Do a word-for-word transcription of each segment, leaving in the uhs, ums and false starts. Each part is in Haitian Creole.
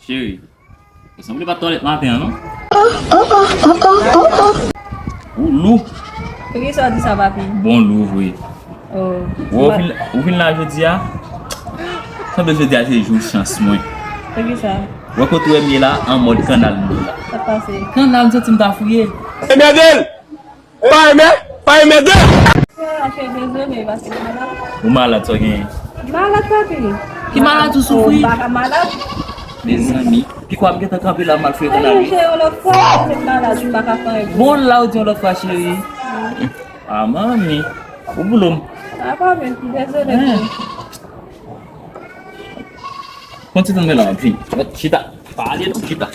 Cheri, ou sanble pa t twalèt maten an, non? Ou lou. Poukisa w di sa, papi? Bon lou vre. Oh. Wè, ou vin, ou vin la jodi a? Sanble jodi a se jou chans mwen. Poukisa? Wè kote w ye la, an mòd kannal m ye la. Sa pase? Kannal, m santi m ta fouye. Emède l! Pa renmen, pa renmen de. Cheri, dezole, paske m malad. Ou malad, sa w genyen? Malad, papi. Ki malad ou soufri? M pa ka malad. Mezanmi, pi kwa m gentan kanpe la, m al fouye kanal. Cheri, yon lòt fwa, se malad, m pa ka fè anyen. Bon, la ou di yon lòt fwa, cheri. Ah, manmi, ou boule m. Ah, papi, dezole. Kontinye la, vin. Chita. Pale non, chita.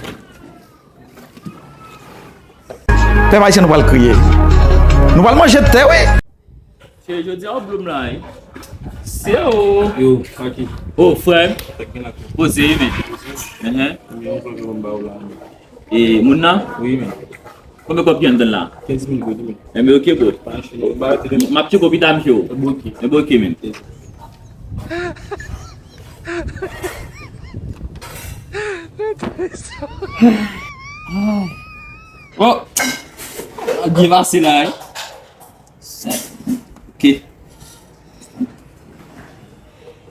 Pèp ayisyen nou pral kriye. Nou pral manje tè, wi. Cheri, jodi a ou blou m la, wi. Se ou. Yo, Kaki. Oh, frè m. Sa k gen la? Poze, wi, men. Enhen. Konbyen yon flò ke m ba ou la? E, moun nan? Wi, men. Konbyen kòb ki anndan la? Kenz mil goud, wi, men. Enben, ok, bro. M ap tcheke w pita, m cho. Enben, ok. Enben, ok, men. Oh! Byen pase la, wi. Ok.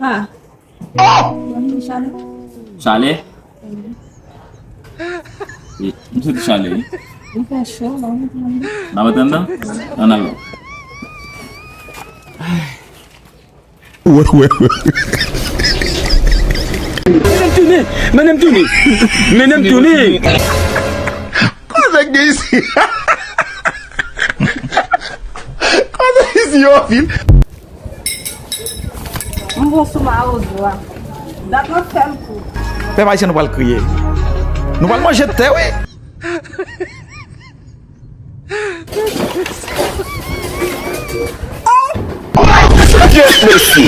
Ah. Chalè? Chalè? Wi, m santi chalè, wi. Li fè cho, non? N ap antre anndan? Ann alò. Wè, wè, wè. Mennen m tounen! Mennen m tounen! Mennen m tounen! Kote k gen isi? Kote isi yo vin? M bon sou mawozo a. Dat mwen fè m kou. Pèp ayisyen nou pral kriye. Nou pral manje tè, wi. Dios, Messi.